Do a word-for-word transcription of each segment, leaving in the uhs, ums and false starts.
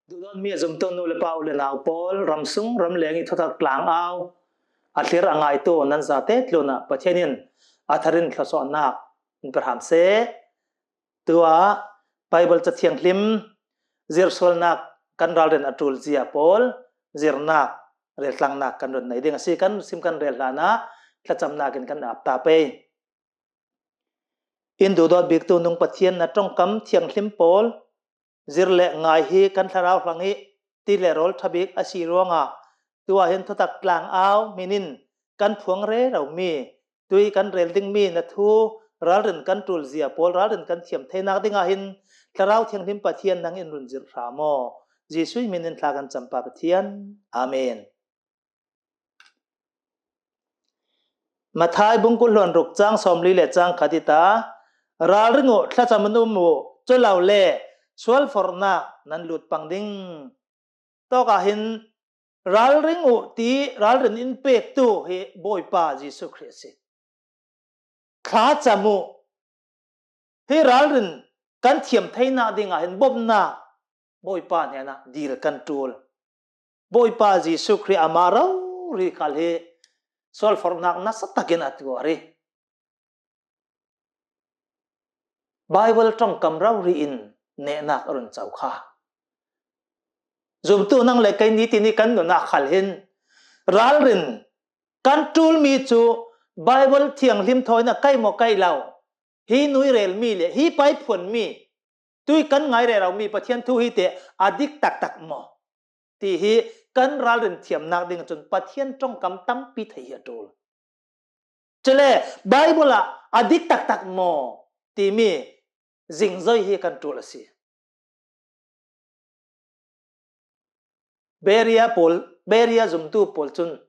Duhdawtmi a zumtu nu le pa, u le nau pawl, ramsung ramleng i thutak tlang au a thlir a ngaitu nan zate tlunah Pathian in a tharin thluasuahnak in pe hram seh. Tua Bible ca thianghlim zirsualnak kan ralrin a ṭul zia pawl zirnak reltlangnak kan run nei ding a si. Kan sim kan rel hlanah thlacamnak in kan ap ta pei. In duhdawt biktu nung Pathian na ṭongkam thianghlim pawl zir le ngai hi kan thlarau hlang i ti le rawl ṭha bik a si ruangah tua hin thutak tlang au hmin in kan phuang rero mi, tui kan rel dingmi na thu, ralrin kan ṭul zia pawl ralrin kan thiam theinak dingah hin Thlarau Thianghlim Pathian nang in run zirh hram aw. Jesuh hmin in thla kan campa Pathian. Amen. Mathai bung kul hluan ruk cang sawmli le cang khat i ta, ralring uh, thlacam in um uh, cu lo le sualforhnak nan lut pang ding. Tawkah hin ralring uh ti ralrin in pektu hi Bawipa Jesuh Khrih a si. Thlacam uh, hi ralrin kan thiam theinak dingah hin bawmhnak Bawipa hnenah dil kan ṭul. Bawipa Jesuh Khrih amah rori khal hi sualforhnak nasa takin a tuar i Bible ṭongkam rori in nehnak a run co kha. Zumtu nang le kei nitin i kan nunah khal hin ralrin kan ṭulmi cu Bible thianghlim thawi in a kai maw kai lo, hi nui relmi le hi paiphuanmi, tui kan ngai reromi Pathian thu hi te a dik taktak maw ti hi kan ralrin thiamnak ding cun Pathian ṭongkam tampi thei hi a ṭul. Cule Bible ah a dik taktak maw timi zingzoi hi kan ṭul a si. Beria pawl, Beria zumtu pawl cun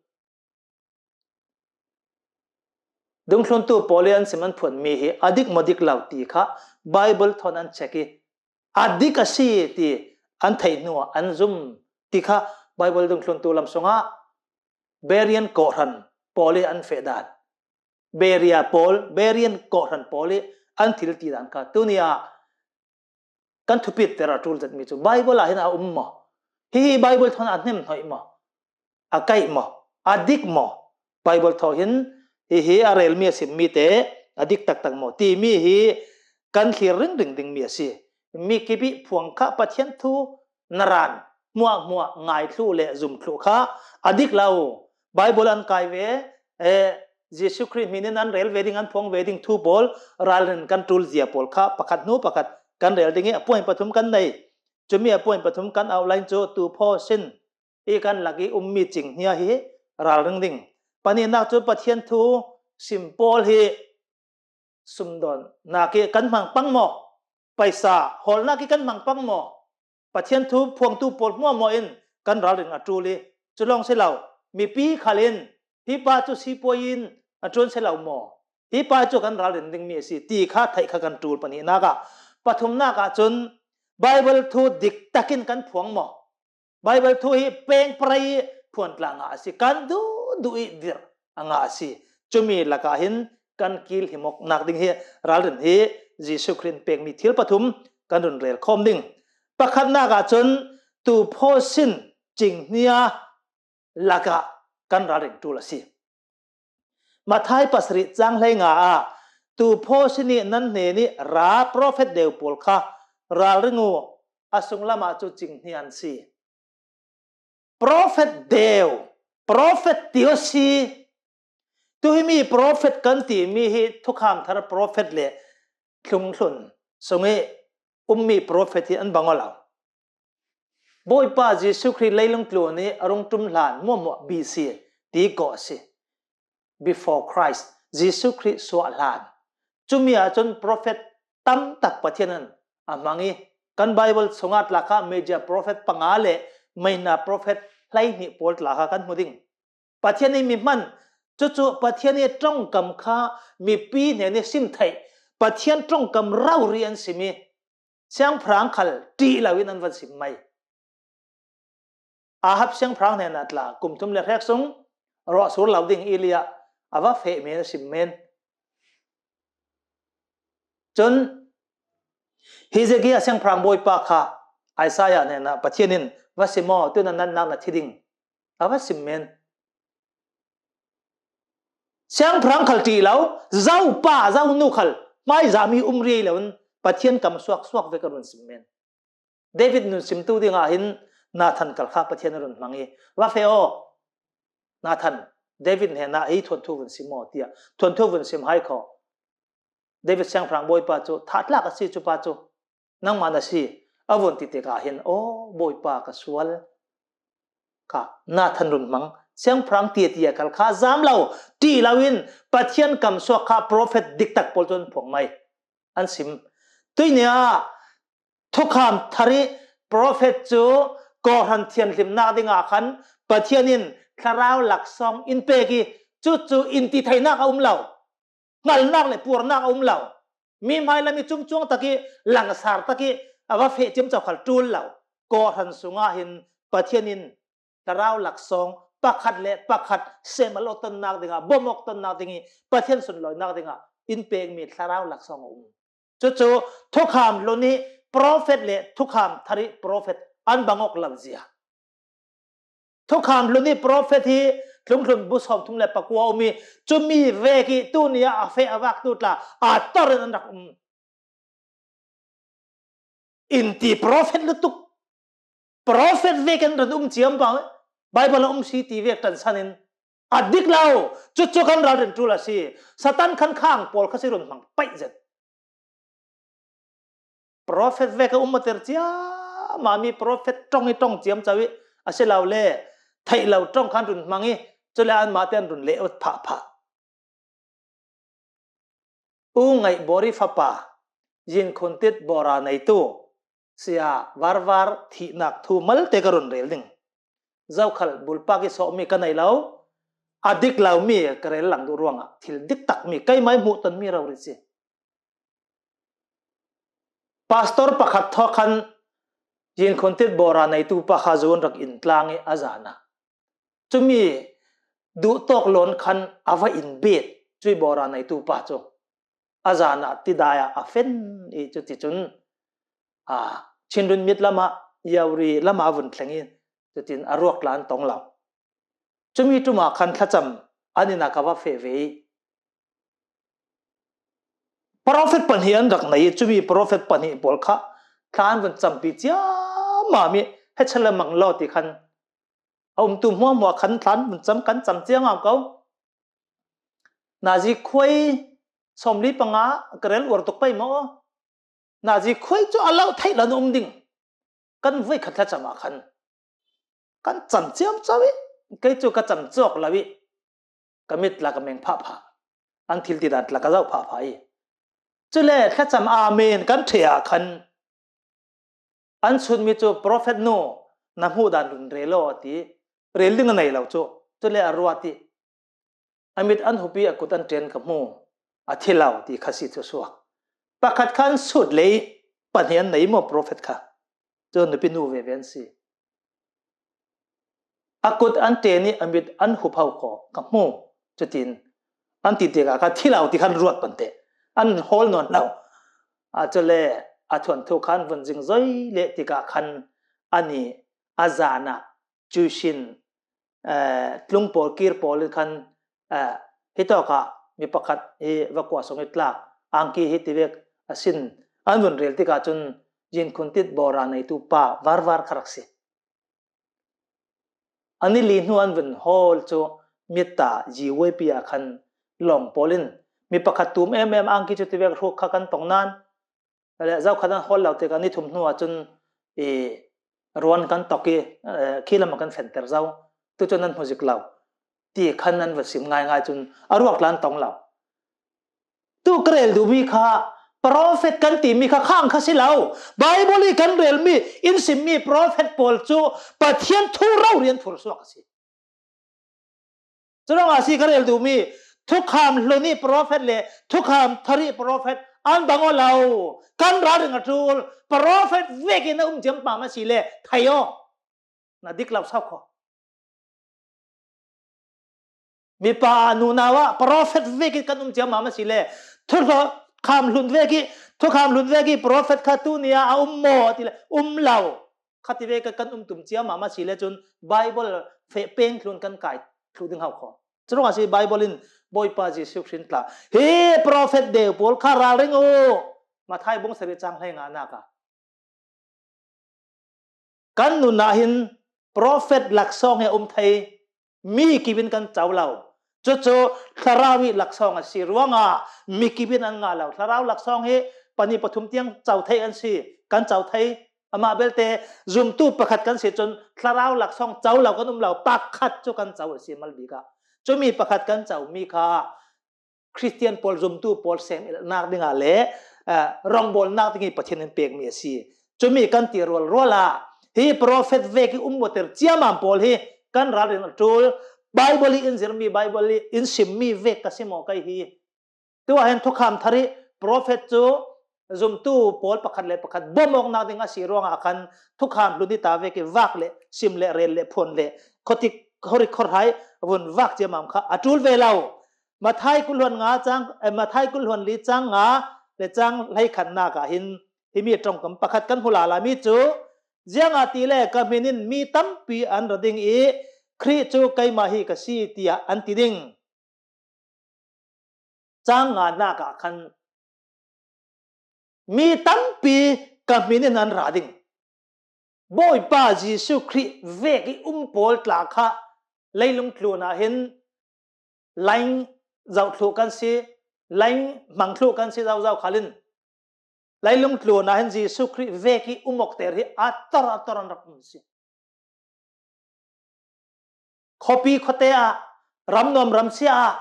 dungthluntu pawl i an sim an phuanmi hi a dik maw dik lo ti kha Bible thawn an check i a dik a si ti an theih hnuah an zum ti kha Bible dungthluntu lam sungah Berean kawhhran pawl i an feh dan, Beria pawl, Berean kawhhran pawl i an thil ti dan kha tuni ah kan thupit ter a ṭul zetmi cu Bible ah hin a um maw? Hihi Bible thawn a hnemhnoih maw? A kaih maw? A dik maw? Bible thaw hin hihi a relmi a simmi te a dik taktak maw timi hi kan thlir ringring dingmi a si. Mi kip i phuang kha Pathian thu naran hmuahhmuah ngai thluh le zum thluh kha a dik lo. Bible an kai ve, eh, Jesuh Khrih hmin in an rel ve ding, an phuang ve ding thu pawl ralrin kan ṭul zia pawl kha pakhat hnu pakhat kan rel ding i a point pathum kan nei. Cumi a point pathum kan outline cu tu phaw sin i kan lak i ummi cinghnia hi ralring ding. Pahnihnak cu Pathian thu sim pawl hi sumdawnnak i kan hmang pang maw? Paisa hawlnak i kan hmang pang maw? Pathian thu phuangtu pawl hmuahhmuah in kan ralrin a ṭul i cu lawng si lo, mipi khal in hi pa cu sipuai in a ṭuan si lo maw? Hi pa cu kan ralrin dingmi a si ti kha theih kha kan ṭul pahnihnak ah. Pathumnak ah cun Bible thu dik takin kan phuang maw? Bible thu hi pengparai i phuan tla ngah a si, kan duhduh i dirh a ngah a si. Cumi lakah hin kan kil himawknak ding hi ralrin hi Jesuh Khrih in pekmi thil pathum kan run rel khawm ding. Pakhatnak ah cun tu phaw sin cinghnia lakah kan ralrin ṭul a si. Mathai pasarih cang hleinga ah tu phaw sin i nan hnen i ra profet deu pawl kha ralring uh, a sunglam ah cu cinghnia an si. Profet deu, profet ti a si. Tuhimi profet kan timi hi thukham thar profet le thlungthlun sung i ummi profet hi an bang aw lo. Bawipa Jesuh Khrih leilung tlun i a rung ṭum hlan hmuahhmuah B C ti kawh a si. Before Christ, Jesuh Khrih suah hlan. Cumi ah cun profet tam tak Pathian in a hmang i kan Bible chungah tla kha major profet panga le minor profet hleihnih pawl tla kha kan hmu ding. Pathian i mi hman, cucu Pathian i ṭongkam kha mipi hnen i sim theih, Pathian ṭongkam rori an sim i siangpahrang khal ṭih lo in an van sim mai. Ahab siangpahrang hnenah tla kum thum le hrek sung ruah sur lo ding Elijah a va feh men a sim men. Cun Hezekiah siangpahrang bawipa kha Isaiah hnenah Pathian in, "Va sim aw, tuin a natnak na thi ding," a va sim men. Siangpahrang khal ṭih lo, zopa, zonu khal hmaizahmi um riei loin Pathian kam suaksuak vek a run sim men. David nun simtu dingah hin Nathan kal kha Pathian a run hmang i, "Va feh aw, Nathan, David hnenah ei thuanthu vun sim aw," tiah thuanthu vun sim hai khaw. David siangpahrang bawipa cu, "Thahtlak a si cu pa cu, nangmah na si," a vun ti tikah hin, "Aw, bawipa, ka sual," kha Nathan run hmang. Siangpahrang tiatia kal kha zam lo, ṭih loin Pathian kam suak kha prophet diktak pawl cu an phuang mai, an sim. Tuihni ah thukham thar i prophet cu kawhhran thianhlimnak dingah khan Pathian in thlarau laksawng in pek i, cucu in ti theinak a um lo. Hngalhnak le puarnak a um lo. Mi hmailam i cungcuang tak i, langsar tak i, a va feh ciamco khal ṭul lo. Kawhhran sungah hin Pathian in thlarau laksawng pakhat le pakhat sem a lo tonnak dingah, bawmawk tonnak ding i, Pathian sunlawinak dingah in pekmi thlarau laksawng a um. Cucu thukham hlun i prophet le thukham thar i prophet an bang awk lo zia. Thukham hlun i prophet hi Tlunghlun bu sawmthum le pakua um i, cumi vek i tuni ah a feh a vak tu tla a tor in an rak um. In ti prophet lutuk. Prophet vek in ran um ciam bang, Bible a um si ti vek ṭansan in, a dik lo, cucu kan ralrin ṭul a si. Satan khan khang pawl kha si run hmang paih zet. Prophet vek a um a ter ciamah mi prophet ṭong i ṭong ciamco i, a si lo le, theih lo ṭong khan run hmang i, cule anmah te an run leh ut phah phah. U Ngaih Bawri fapa, Yin Khun Tit Bawra neitu, Sia Varvar thihnak thu malte ka run rel ding. Zokhal bulpak i sawhmi ka nei lo, a dik lo mi ka rel lang duh ruangah thil diktak mi, keimah i hmuhton mi rori si. Pastor pakhat thawk khan Yin Khun Tit Bawra neitu pa kha zu an rak in tlang i a zan ah, cumi duhtawk lawn khan a va in bet, cui Bawra neitu pa cu a zan ah tidai ah a fen i, cuticun, a, Chinrun mit lamah, Yauri lamah a vun thleng i, cutin a ruak tla an tong lo. Cumi ṭum ah khan thlacam an inn ah ka va feh ve i, prophet pahnih an rak nei i, cumi prophet pahnih pawl kha thla an vun campi ciammam i, hechelem mang law ti khan a umtu hmuahhmuah khan thla an vun cam, kan cam ciangam ko. Nazi khuai sawmli panga ka rel uar tuk pei maw? Nazi khuai cu a lo theih lo na um ding. Kan voi khat thlacam ah khan kan cam ciamco i, kei cu ka cam cawk lo i, ka mit tla ka meng phah phah, an thil tidan tla ka zoh phah phah i, cule thlacam amen kan ṭheh ah khan an sunmi cu, "Prophet nu, na hmuh dan run rel aw," a ti. Rel ding a nei lo cu, cule a ruat i, "A mit an hup i a kut an ṭen ka hmu, a thi lo," ti kha si cu suak. Pakhat kha an sut lei, pahnih an nei maw prophet kha? Cu nupi nu veve an si. "A kut an ṭen i a mit an hup ho khaw ka hmu," cutin an ti tikah kha, "Thi lo," ti khan ruat pante, an hawl nawn lo. A cule a thuanthu khan vun zing zoi leh tikah khan ani a zan ah tuition, eh, tlung pawl, kir pawl in khan, eh, hitawkah mi pakhat hi va kua sawng i tlak, angki hi tivek a sin, an vun rel tikah cun Yin Khun Tit Bawra neitu pa Varvar kha rak si. An i li hnu an vun hawl cu Mitta Ziweipi ah khan lawng pawl in mi pakhat tum em em, angki cu tivek hruk kha kan tong nan, le zokhal an hawl lo tikah ni thum hnu ah cun i ruan kan tok i, eh, khi lam ah kan fenter zo. Tu cun an hmu zik lo. Ti khan an va sim ngaingai cun a ruak tla an tong lo. Tu ka rel duhmi kha, prophet kan timi kha khang kha si lo. Bible i kan relmi, in simmi prophet pawl cu Pathian thu rori an phursuak a si. Curuangah si ka rel duhmi, thukham hlun i prophet le thukham thar i prophet an bang aw lo. Kan ralring a ṭul, prophet vekin a um ciampam a si le thei aw. Na dik lo sau kho. Mipa nunau ah prophet vekin kan um ciammam a si le, thuhlaw, Thukham hlun vek hi, thukham hlun vek hi, prophet kha tu nia a um maw ti le, um lo. Kha ti vek kan um tum ciam a, masi le cun Bible feh peng hlun kan kai thluh ding hau kho. Curuangah si Bible in Bawipa Jesuh Khrih tla, hi prophet deu pawl kha ralring u. Mathai bung sarih cang hleinganak ah kan nun ah hin prophet laksawng he um thei, mi kipin kan co lo. Cucu thlarau ih laksawng a si ruangah mi kipin an ngah lo. Thlarau laksawng hi pahnih pathum tiang co thei kan si, kan co thei. Amah belte zumtu pakhat kan si cun thlarau laksawng co lo kan um lo, pakhat cu kan co a si malbik ah. Cumi pakhat kan co mi kha Khristian pawl, zumtu pawl sem ilhnak dingah le, eh, rongbawlnak ding ih Pathian in pekmi a si. Cumi kan ti rualrual ah, hi prophet vek ih um uter ciamam pawl hi kan ralrin a ṭul. Bible ih in zirmi, Bible ih in simmi vek ka si maw kei hi? Tuah hin thukham thar ih prophet cu zumtu pawl pakhat le pakhat bawmawknak ding a si ruangah khan thukham hlun hi ta vek ih vak le sim le rel le phuan le khuatik khuarik khuahrai vun vak ciamam kha a ṭul ve lo. Mathai kulhluan nga cang, eh, Mathai kulhluan li cang nga le cang hleikhatnak ah hin himi ṭongkam pakhat kan hmu lala mi cu, ziangahtile ka hmin in mi tampi an ra ding ih Khrih cu keimah hi ka si, tiah an ti ding. Cang nganak ah khan mi tampi ka hmin in an ra ding. Bawipa Jesuh Khrih vek ih um pawl tla kha leilung tlun ah hin lain zoh thluh kan si, lain hmang thluh kan si zauhzau khal in, leilung tlun ah hin Jesuh Khrih vek ih um awkter hi a tor a tor an rak um si. Khuapi khuate ah, ram nuam ram sia ah,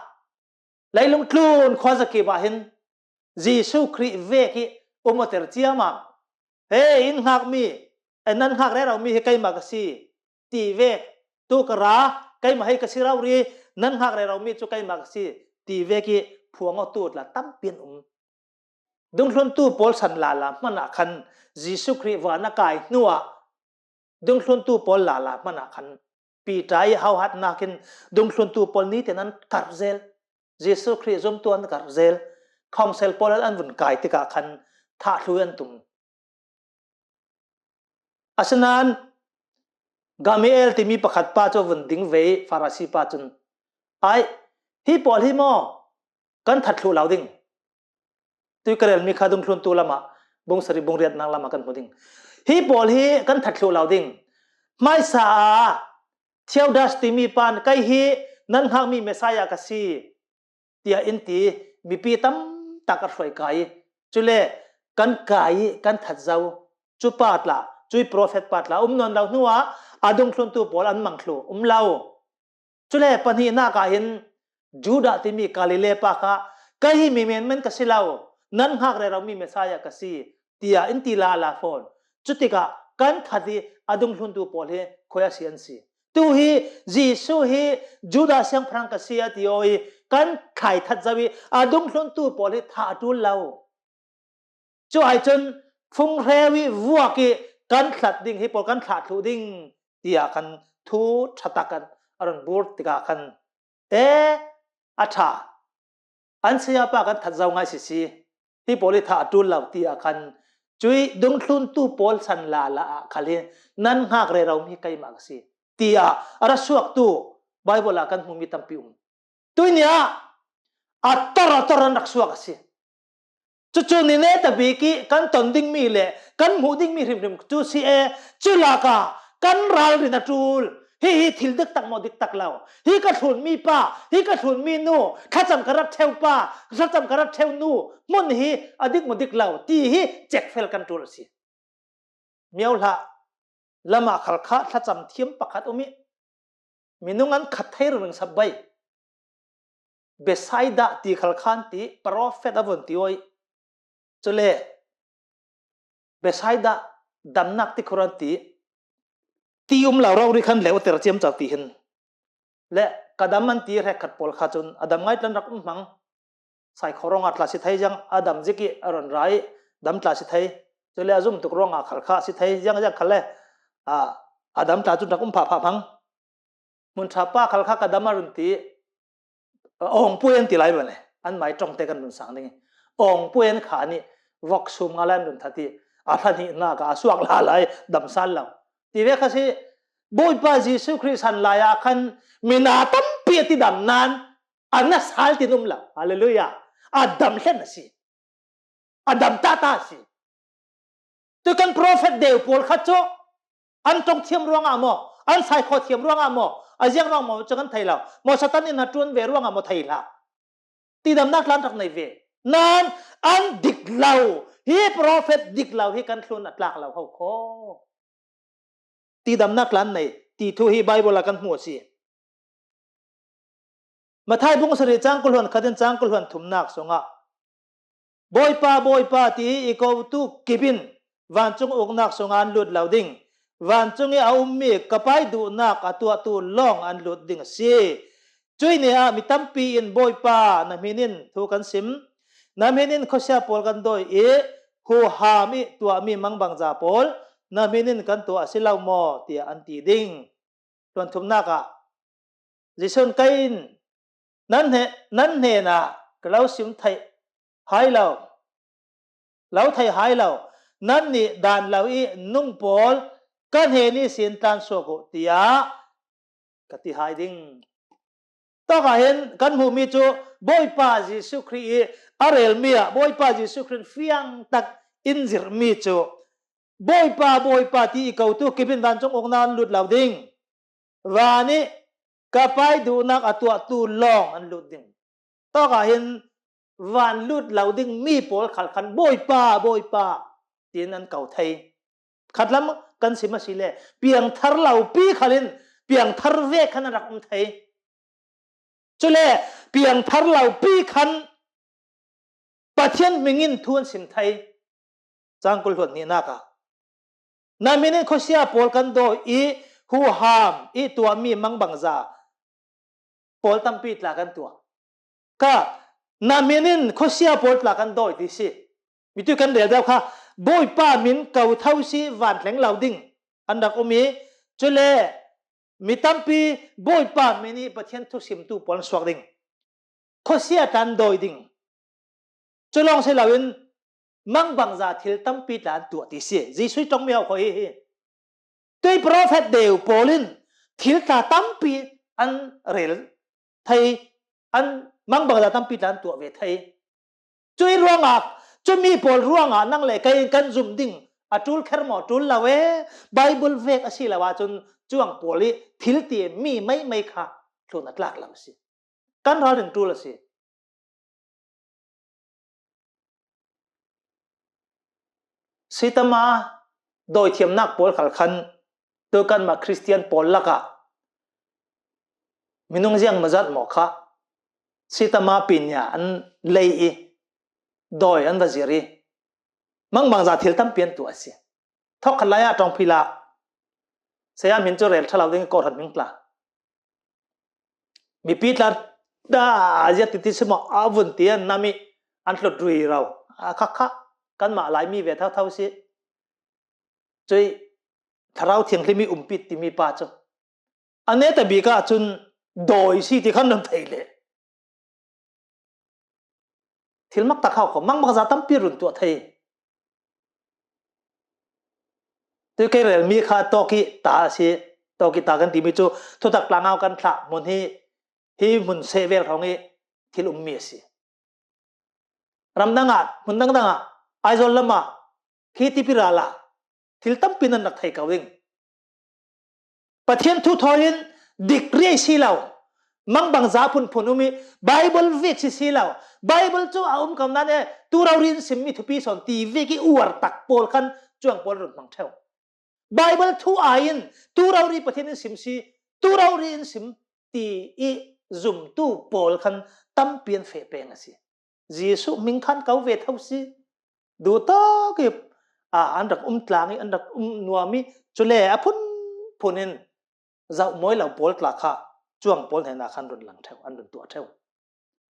leilung tlun khuazakip ah hin Jesuh Khrih vek hi um awter ciamam. He, in hngakmi, eh, nan hngak rero mi hi keimah ka si, ti vek, tu ka ra, keimah hi ka si rori, nan hngak rero mi cu keimah ka si, ti vek hi phuang awtu tla tampi an um. Dungthluntu pawl san lala hmanah khan Jesuh Khrih van a kai hnuah dungthluntu pawl lala hmanah khan Piter ih hauhatnak in dungthluntu pawl nitin an karh zel. Jesuh Khrih zumtu an karh zel. Council pawl an vun kai tikah khan thahthlu an tum. Asinain Gamaliel timi pakhat pa cu a vun ding ve ih Farasi pa cun, ai, hi pawl hi maw kan that thluh lo ding? Tui ka relmi kha dungthluntu lamah, bung sarih bung riatnak lamah kan hmu ding. Hi pawl hi kan that thluh lo ding. Hmaisa ah Theudas timi pan, kei hi nan hngakmi Messiah ka si, tiah in ti, mipi tam tak a hruai kai ih, cule kan kai ih kan that zo. Cu pa tla, cui prophet pa tla um nawn lo hnuah a dungthluntu pawl an mang thluh, um lo. Cule pahnihnak ah hin Judah timi Galilee pa kha, kei hi mi menmen ka si lo, nan hngak rero mi Messiah ka si, tiah in ti lala fawn. Cutikah kan that ih a dungthluntu pawl hi khuai a si an si. Tu hi Jesuh hi Judah siangpahrang ka si a ti aw ih kan thlai that zo ih a dungthluntu pawl hi thah a ṭul lo. Cu ai cun funghreu ih vuak ih kan hlat ding, hi pawl kan thlah thluh ding, tiah khan thu ṭha tak an a run bur tikah khan, e, a ṭha. An sayapa kan that zo ngai sisi, hi pawl hi thah a ṭul lo, tiah khan cui dungthluntu pawl san lala ah khal hi nan hngak rero mi keimah ka si, tiah a ra suaktu Bible ah kan hmumi tampi um. Tuihni ah a tor a tor an rak suak a si. Cucu ni netabik ih kan ton dingmi le kan hmuh dingmi hrimhrim cu si e, culak ah kan ralrin a ṭul. Hi hi thil diktak maw diktak lo? Hi ka thlunmi pa, hi ka thlunmi nu, thlacam ka rat ṭheu pa, thlacam ka rat ṭheu nu, hmun hi a dik maw dik lo ti hi cekfel kan ṭul a si. Miohlah lamah khal kha thlacam thiam pakhat um ih minung an khat thei ringring sap bai. Bethsaida ti khal khan ti, prophet a vun ti aw ih. Cule Bethsaida damnak tikhur an ti, ti um lo rori khan leuhter ciamco ti hin. Le ka dam an ti hrekkhat pawl kha cun a dam ngai tlan rak um hmang. Saikhaw ruangah tla si thei, ziang a dam zik ih a run ra ih dam tla si thei. Cule a zumtuk ruangah khal kha si thei, ziang ziang khal le, a, a dam tla cun rak um phah phah hmang. Hmunṭha pa khal kha ka dam a run ti, a hong pui an ti lai bane. An mai ṭongte kan run sang ding ih. awng puan kha nih vok sum nga lai an run that hi, a hla nih nak a suak la lai damsal lo. Ti ve kha si, Bawipa Jesu Khrist han lai a khan mina tampi a tidam nan a na sal tin um lo. Hallelujah. A dam hlen a si. A dam tata a si. Tu kan prophet deu pawl khat chu an tong thiam ruangah maw, an saikhaw thiam ruangah maw, a ziang ruang maw chu kan thei lo. Maw Satan in a tuan ve ruangah maw thei hlah. Tidamnak tlan rak nei ve. Nan an dik lo. Hi prophet dik lo hi kan thlun a tlak lo ho kho. Tidamnak tlan nei ti thu hi Bible ah kan hmu a si. Mathai bung sarih cang kul hluan khat in cang kul hluan thumnak sungah, "Bawipa, Bawipa," ti i kotu kip in vancung uknak sungah an lut lo ding. Vancung i a ummi ka pai duhnak a tuahtu lawng an lut ding a si. Cuih ni ah mi tampi in, 'Bawipa, na hmin in thu kan sim, na hmin in khuasia pawl kan dawi i huham i tuahmi mangbangza pawl na hmin in kan tuah a si lo maw?' tiah an ti ding. Hluan thumnak ah Jesuh in, "Kei in nan hne, nan hnenah ka lo sim theih hai lo, lo thei hai lo, nannih dan lo i nung pawl ka hnen ihsin tlan suak uh," tiah ka ti hai ding. Tawkah hin kan hmuhmi cu Bawipa Jesuh Khrih i a relmi ah Bawipa Jesuh Khrih fiangtak in zirhmi cu, "Bawipa, Bawipa," ti i kotu kip in vancung uknak an lut lo ding. Van i ka pai duhnak a tuahtu lawng an lut ding. Tawkah hin van lut lo ding mi pawl khal khan, "Bawipa, Bawipa," tiin an ko thei. Khatlam kan sim a si le, piangthar lo pi khal in piangthar vek khan an rak um thei. Cule piangthar lo pi khan Pathian hming in thu an sim thei. Cang kul hluan hnihnak ah, "Na hmin in khuasia pawl kan dawi i huham i tuahmi mangbangza pawl tampi tla kan tuah. Ka, na hmin in khuasia pawl tla kan dawi," ti si. Mitu kan rel deuh kha, Bawipa hmin ko tho si, van thleng lo ding an rak um i, cule mi tampi Bawipa hmin i Pathian thusimtu pawl an suak ding. Khuasia tlan dawi ding. Cu lawng si loin mangbangza thil tampi tla an tuah ti si. Jesuh ih ṭongmi ho khaw hi hi. Tui profet deu pawl in thil tla tampi an rel thei, an mangbangza tampi tla an tuah ve thei. Cui ruangah, cumi pawl ruangah nang le kei in kan zum ding a ṭul kher maw? Ṭul lo e. Bible vek a si lo ahcun cuang pawl ih thil ti mi meimei kha tlun a tlak lo a si. Kan ralring ṭul a si. Sitama dawithiamnak pawl khal khan tu kanmah Khristian pawl lakah minung ziang maw zat maw kha sitama pinya an lei i dawi an va zir i mangbangza thil tampi an tuah a si. Thawkkhat lai ah ṭawngphila saya hmin cu rel ṭha lo ding i kawhhran hming tla mipi tla da zia titi si maw a vun ti an nam i an tlut rui ro a khakha kanmah Laimi ve thotho si. Cui Thlarau Thianghlim i umpi timi pa cu a neta bik ah cun dawi si ti khan ram thei le thil mak tak hau kho mangbangza tampi run tuah thei. Tui kei relmi kha tawki ta a si. Tawki ta kan timi cu thutak tlangau kan thlah hmun hi, hi hmun seh vel hrawng i thil ummi a si. Ram dangah, hmun dangdang ah, Aizawl lamah, khi tipi ral ah thil tampi nan rak thei ko ding. Pathian thu thawi in dik riai si lo, mangbangza phunphun um i Bible vek si si lo, Bible cu a um ko nan e, tu rori in simmi thupi sawn ti vek i uar tak pawl khan cuang pawl run hmang ṭheu. Bible thu ai in tu rori Pathian in sim si, tu rori in sim ti i zumtu pawl khan tampi an feh peng a si. Jesuh hming khan ko ve tho si. Duh tawk i, a, an rak um tlang i, an rak um nuam i, cule a phunphun in zoh mawi lo pawl tla kha cuang pawl hnenah khan run lang ṭheu, an run tuah ṭheu.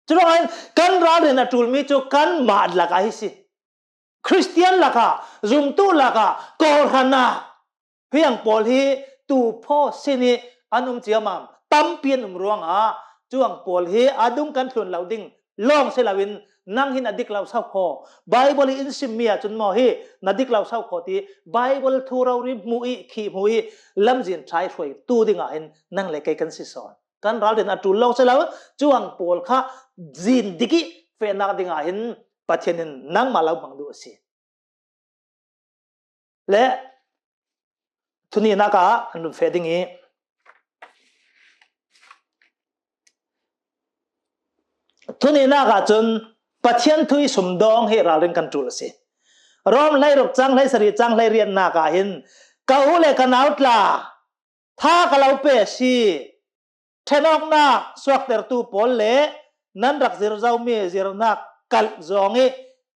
Curuangah kan ralrin a ṭulmi cu kanmah lakah hi si. Khristian lakah, zumtu lakah, kawhhran ah, hiang pawl hi tu phaw sin i an um ciammam tampi an um ruangah cuang pawl hi a dung kan thlun lo ding lawng si loin Nang hi na dik lo sau kho. Bible hi in sim mi ah cun maw hi na dik lo sau kho ti Bible thu rori hmu i khi hmu i lamzin ṭhai hruai tu dingah hin nang le kei kan si sawn. Kan ralrin a ṭul lawng si lo, cuang pawl kha zin dik i fehnak dingah hin Pathian in nangmah lo hmang duh a si. Le thunihnak ah an run feh ding i, thunihnak ah cun Pathian thu i sumdawng hi ralrin kan ṭul a si. Rom hleiruk cang hleisarih cang hleiriatnak ah hin, ka u le ka nau tla, tha ka lo pe a si. Ṭhenawknak suaktertu pawl le nan rak zir zomi zirnak kalh zawng i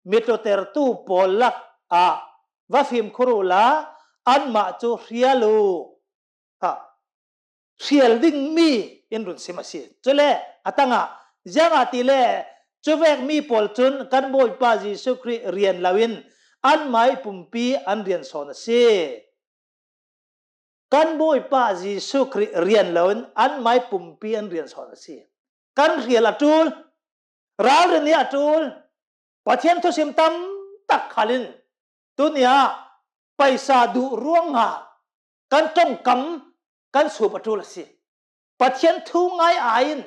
mi tlutertu pawl lak ah va fimkhur uhla, anmah cu hrial uh. Ha. Hrial dingmi in run sim a si. Cule a tangah, ziangahtile cuvek mi pawl cun kan Bawipa Jesuh Khrih rian loin anmah ih pumpi an rian sawn a si. Kan Bawipa Jesuh Khrih rian loin anmah ih pumpi an rian sawn a si. Kan hrial a ṭul, ralrin hi a ṭul, Pathian thusim tam tak khal in tuni ah paisa duh ruangah kan ṭongkam kan sup a ṭul a si. Pathian thu ngai aiin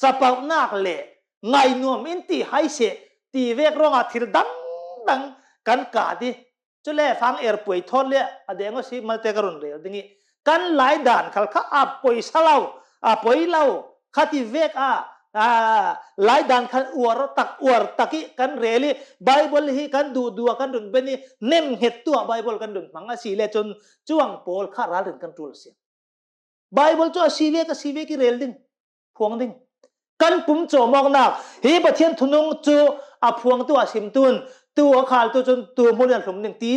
capauhnak le ngainuam in ti hai seh ti vek ruangah thil dangdang kan ka dih. Cule fang er puai thawt le a deng aw si malte ka run rel ding i kan lai dan khal kha a poisa lo, a poi lo kha ti vek a, a, lai dan khal uar tak uar tak i kan rel i Bible hi kan duh duh a kan run ben i nemhnget tu ah Bible kan run hmang a si le cun cuang pawl kha ralrin kan ṭul a si. Bible cu a si vek, a si vek i rel ding, phuang ding. Kan pum cawmawknak, hi Pathian thunung cu a phuangtu, a simtu in tu a khaltu cun tu hmun in a hlum ding ti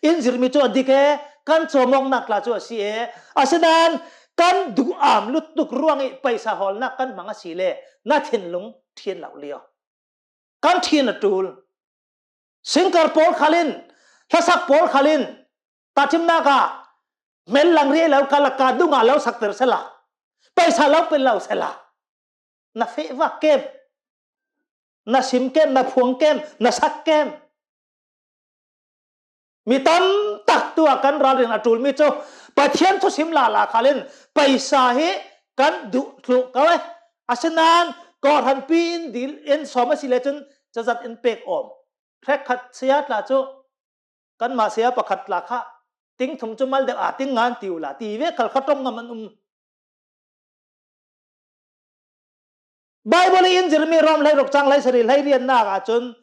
in zirmi cu a dik e, kan cawmawknak tla cu a si e. Asinain kan duh am lutuk ruang i paisa hawlnak kan hmang a si le na thinlung ṭhin lo lio. Kan ṭhin a ṭul. Singkar pawl khal in, hlasak pawl khal in, tahṭhimnak ah hmel lang riai lo, ka laka dungah lo sakter sela, paisa lo pel lo sela, na feh vak kem, na sim kem, na phuang kem, na sak kem. Mi tam tak tu ah kan ralrin a ṭulmi cu Pathian thusim lala khal in paisa hi kan duh thluh ko e. Asinain kawhhranpi in dil in sawm a si le cun cazat in pek awm. Hrekkhat saya tla cu kanmah saya pakhat tla kha ting thum cu mal deuh aa ting ngan ti uhla ti ve khal kha ṭong ngam an um. Bible i in zirmi Rom hleiruk cang hleisarih hleiriatnak ahcun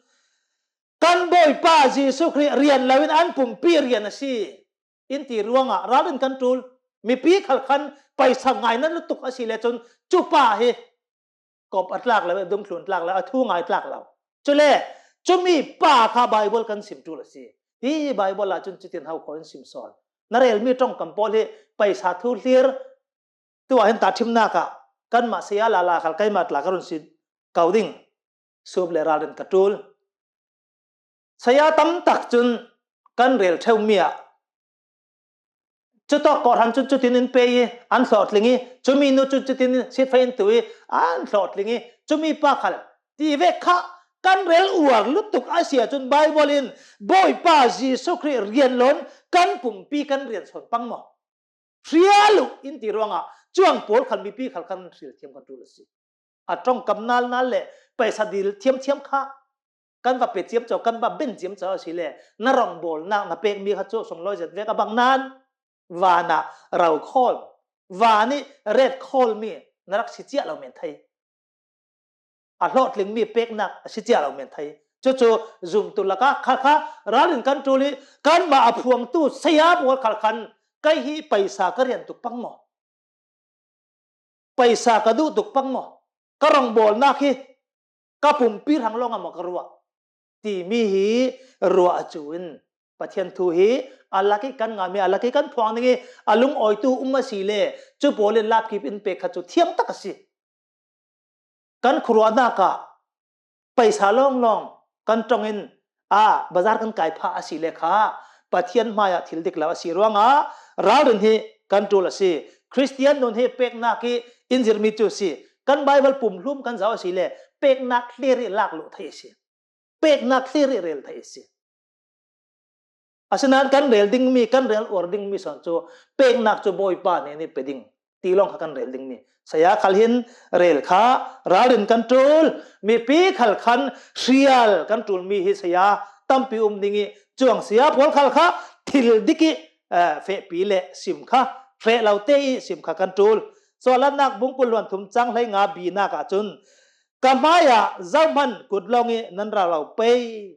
kan Bawipa Jesuh Khrih rian loin an pumpi rian a si in ti ruangah ralrin kan ṭul. Mipi khal khan paisa ngai nan lutuk a si le cun cupa hi kop a tlak lo, a dungthlun tlak lo, a thu ngai tlak lo. Cule cumi pa kha Bible kan sim ṭul a si. Hi Bible ah cun cutin hau kho in sim sawn. Na relmi ṭongkam pawl hi paisa thu hlir. Tu ah hin tahṭhimnak ah kanmah saya lala khal keimah tla ka run si ko ding. Sup le ralrin ka ṭul. Saya tam tak cun kan rel ṭheumi ah cutawk kawhhran cun cutin in pe i an hlawhtling i cumi nu cun cutin in sitfai in tu i an hlawhtling i cumi pa khal ti ve kha kan rel uar lutuk a si ahcun Bible in Bawipa Jesuh Khrih rian loin kan pumpi kan rian sawn pang maw? Hrial uh in ti ruangah cuang pawl khal mipi khal kan hril thiam kan ṭul a si. A ṭongkam nalnal le paisa dil thiamthiam kha kan va pe ciamco, kan va ben ciamco a si le na rongbawlnak na pekmi kha cu sunglawi zet vek a bang nan van ah ro khawl, van i ret khawlmi na rak si cia lo men thei. A hlawhtlingmi peknak a si cia lo men thei. Cucu zumtu lakah kha kha ralrin kan ṭul i kanmah a phuangtu saya pawl khal khan kei hi paisa ka rian tuk pang maw? Paisa ka duh tuk pang maw? Ka rongbawlnak hi ka pumpi hrang lawng a maw ka ruah? Timi hi ruah a cu in Pathian thu hi a lak i kan ngam i a lak i kan phuang ding i a lungawitu um a si le cu pawl in lapkip in pek kha cu thiam tak a si. Kan khuaruahnak ah paisa lawnglawng kan ṭong in a bazar kan kai phah a si le kha Pathian hmaiah thil dik lo a si ruangah ralrin hi kan ṭul a si. Khristian nun hi peknak i in zirmi cu a si. Kan Bible pumhlum kan zoh a si le peknak hlir i lak luh thei a si. peknak thlir i rel thei i si. Asinain kan rel ding mi, kan rel uar ding mi sawn cu peknak cu Bawipa nen i pe ding ti lawng kha kan rel ding mi. Saya khal hin rel kha ralrin kan ṭul, mipi khal khan hrial kan ṭul mi hi saya tampi um ding i, cuang saya pawl khal kha thil dik i, eh, fehpi le sim kha, hreh lo te i sim kha kan ṭul. Sawlnak bungkul luan thum cang hlei nga binak ah cun, ka hmaiah zohman kut lawng i nan ra lo pei.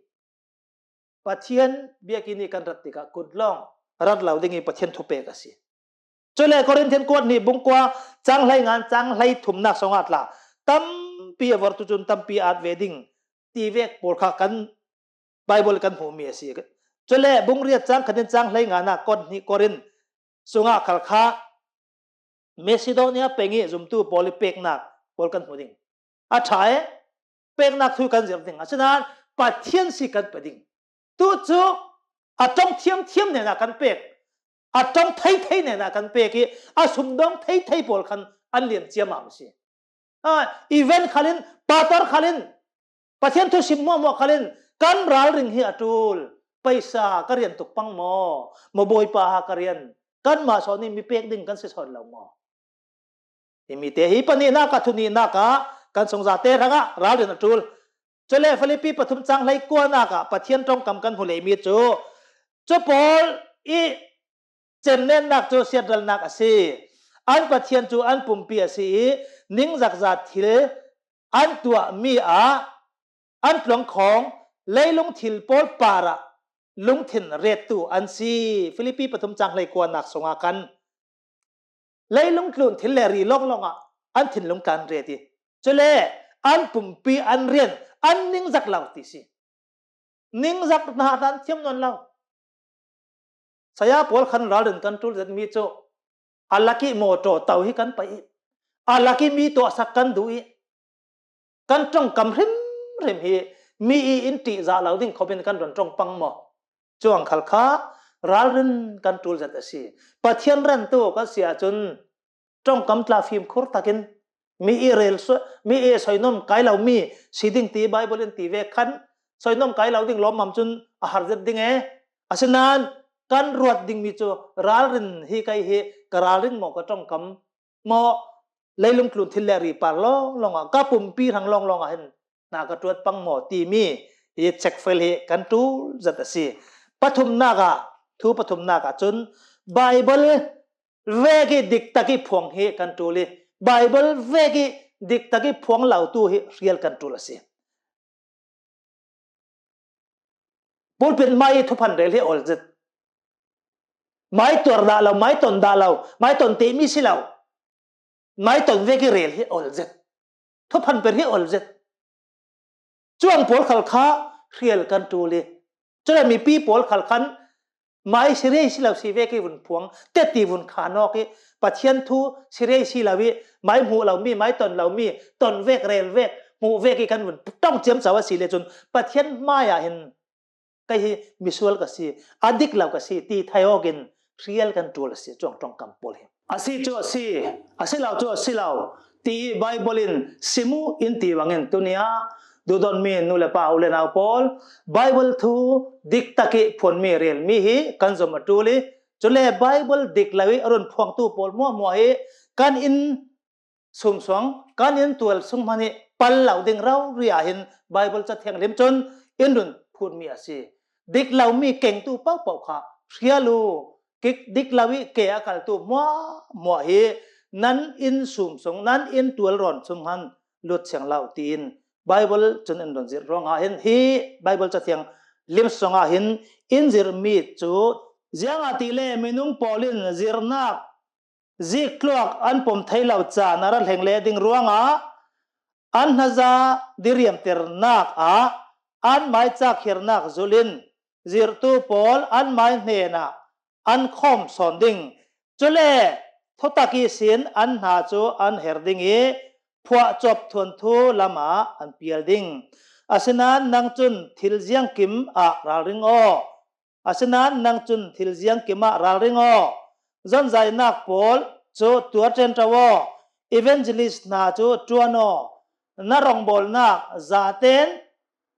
Pathian biakinn i kan rat tikah kut lawng rat lo ding i Pathian thupek a si. Cule Korin thian kuat hnih bungkua cang hlei ngan cang hlei thumnak sawngah tla tampi a vortu cun tampi at ve ding ti vek pawl kha kan Baibal kan hmuhmi a si. Cule bungriat cang khatin cang hlei nganah kuat hnih Korin sungah khal kha Macedonia peng i zumtu pawl i peknak pawl kan hmu ding. A ṭha e, peknak thu kan zirh ding. Asinain Pathian si kan pe ding. Tu cu a ṭong thiamthiam hnenah kan pek, a ṭong theithei hnenah kan pek i, a sumdawng theithei pawl khan an lian ciammam a si. Ah, event khalin, pastor khalin, Pathian thusim hmuahhmuah khalin kan ralring hi a ṭul. Paisa ka rian tuk pang maw? Maw Bawipa ha ka rian? Kanmah sawn i mi pek ding kan si sawn lo maw? Hi mite hi pahnihnak ah, thunihnak ah kan sungzate hrangah ralrin a ṭul. Cule Filipi pathum cang hlei kuanak ah Pathian ṭongkam kan hmu leimi cu, cu pawl i cemnennak cu siatralnak a si. An Pathian cu an pumpi a si i, ningzakza thil an tuahmi ah an tluangkhawng leilung thil pawl parah lungthin rettu an si. Filipi pathum cang hlei kuanak sungah kan leilung tlun thil le ri lawnglawng ah an thinlung tlan ret i, cule an pumpi an rian an ningzak lo ti si. Ningzak hna hlan thiam nawn lo. Saya pawl khan ralrin kan ṭul zetmi cu a lak i mawṭaw to hi kan paih i, a lak i mi tuahsak kan duh i, kan ṭongkam hrimhrim hi mi i in ṭihzah lo ding khawpin kan run ṭong pang maw? Cuang khal kha ralrin kan ṭul zet a si. Pathian rantu kan si ahcun ṭongkam tla fimkhur takin mi i rel, mi i soinom kai lomi si ding ti Baibal in ti ve khan, soinom kai lo ding lawmmam cun a har zet ding e. Asinain kan ruat dingmi cu ralrin hi kei hi ka ralrin maw, ka ṭongkam maw, leilung tlun thil le ri par lawnglawng ah, ka pumpi hrang lawnglawng ah hin hna ka ṭuat pang maw timi hi check fail hi kan ṭul zet a si. Pathumnak ah, thu pathumnak ah cun Baibal vek i diktak i phuang hi kan ṭul i, Baibal vek i diktak i phuang lotu hi hrial kan ṭul a si. Pulpit mai i thuphan rel hi ol zet. Mai tuar dah lo, mai ton dah lo, mai ton timi si lo. Mai ton vek i rel hi ol zet. Thuphan per hi ol zet. Cuang pawl khal kha hrial kan ṭul i, cule mipi pawl khal khan mai si rei si lo si vek i vun phuang, teti vun khan awk i, Pathian thu si rei si lo i, mai hmuh lomi, mai ton lomi, ton vek, rel vek, hmuh vek i kan vun ṭong ciamco a si le cun Pathian hmai ah hin kei hi misual ka si, a dik lo ka si ti thei awk in hrial kan ṭul a si, cuang ṭongkam pawl hi. A si cu a si, a si lo cu a si lo ti i Baibal in sim u in ti bangin tuni ah duhdonmi nu le pa, u le nau pawl, Baibal thu diktak i phuanmi, relmi hi kan zom a ṭul i, cule Baibal dik lo i a run phuangtu pawl hmuahhmuah hi kan inn sumsuang, kan inn tual sung hmanh i pal lo ding rori ah hin Baibal Cathiang lim cun in run phutmi a si. Dik lomi kengtu paohpaoh kha hrial u, kik dik lo i ke a kaltu hmuahhmuah hi nan inn sumsung, nan inn tual rawn sung hmanh lut siang lo tiin Baibal cun in run zirh ruangah hin hi Baibal Cathiang lim sungah hin in zirhmi cu, ziangahtile minung pawl in zirhnak ziktluak an pom thei lo caan a ra hleng leh ding ruangah an hnaza diriamternak ah an mai cak hirnak zulh in zirhtu pawl an mai hnenah an khawm sawn ding. Cule thutak ihsin an hna cu an her ding i phuahcuap thuanthu lamah an pial ding. Asinain nang cun thil ziangkim ah ralring aw. Asinain nang cun thil ziangkim ah ralring aw. Zonzainak pawl cu tuar ṭenṭo aw. Evangelist hna cu ṭuan aw. Na rawngbawlnak zaten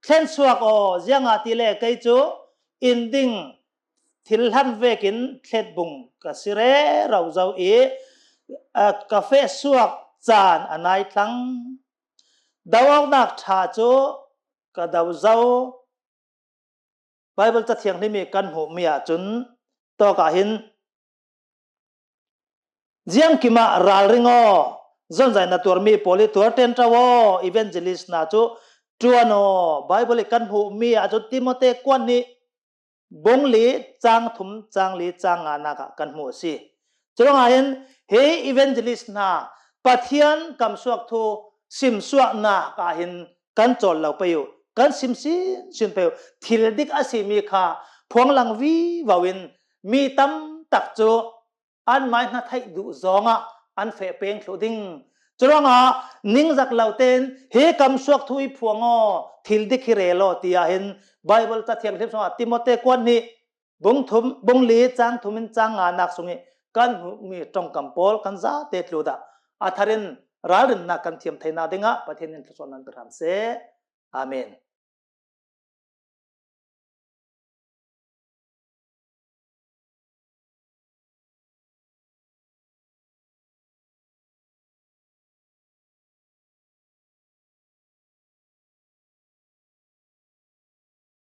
Thlen suak aw, ziangahtile kei cu in ding thil hlan vekin thletbung ka si rero zo i, a, ka feh suak caan a nai thlang. Do awknak ṭha cu ka do zo. Baibal Ca Thianghlim i kan hmuhmi ahcun tawkah hin, ziangkim ah ralring aw, zonzai na tuarmi pawl i tuar ṭenṭo aw, evangelist hna cu ṭuan aw. Baibal i kan hmuhmi ahcun Timote kuan hnih bung li cang thum, cang li cang nganak ah kan hmuh a si. Curuangah hin hi evangelist hna Pathian kamsuak thu simsuahnak ah hin kan cawl lo pei uh, kan sim sinsin pei uh. Thil dik a simi kha phuanglang vivo in mi tam tak cu an mai hna theih duh zongah an feh peng thluh ding. Curuangah ningzak lo tein hi kamsuak thu i phuang aw, thil dik hi rel aw, tiah hin Baibal Ca Thianghlim sungah Timote kuan hnih bung thum, bung li cang thum in cang nganak sung i kan hmuhmi ṭongkam pawl kan zate tlu dah a thar in ralrinnak kan thiam theinak dingah Pathian in thluasuahnak pe hram seh. Amen.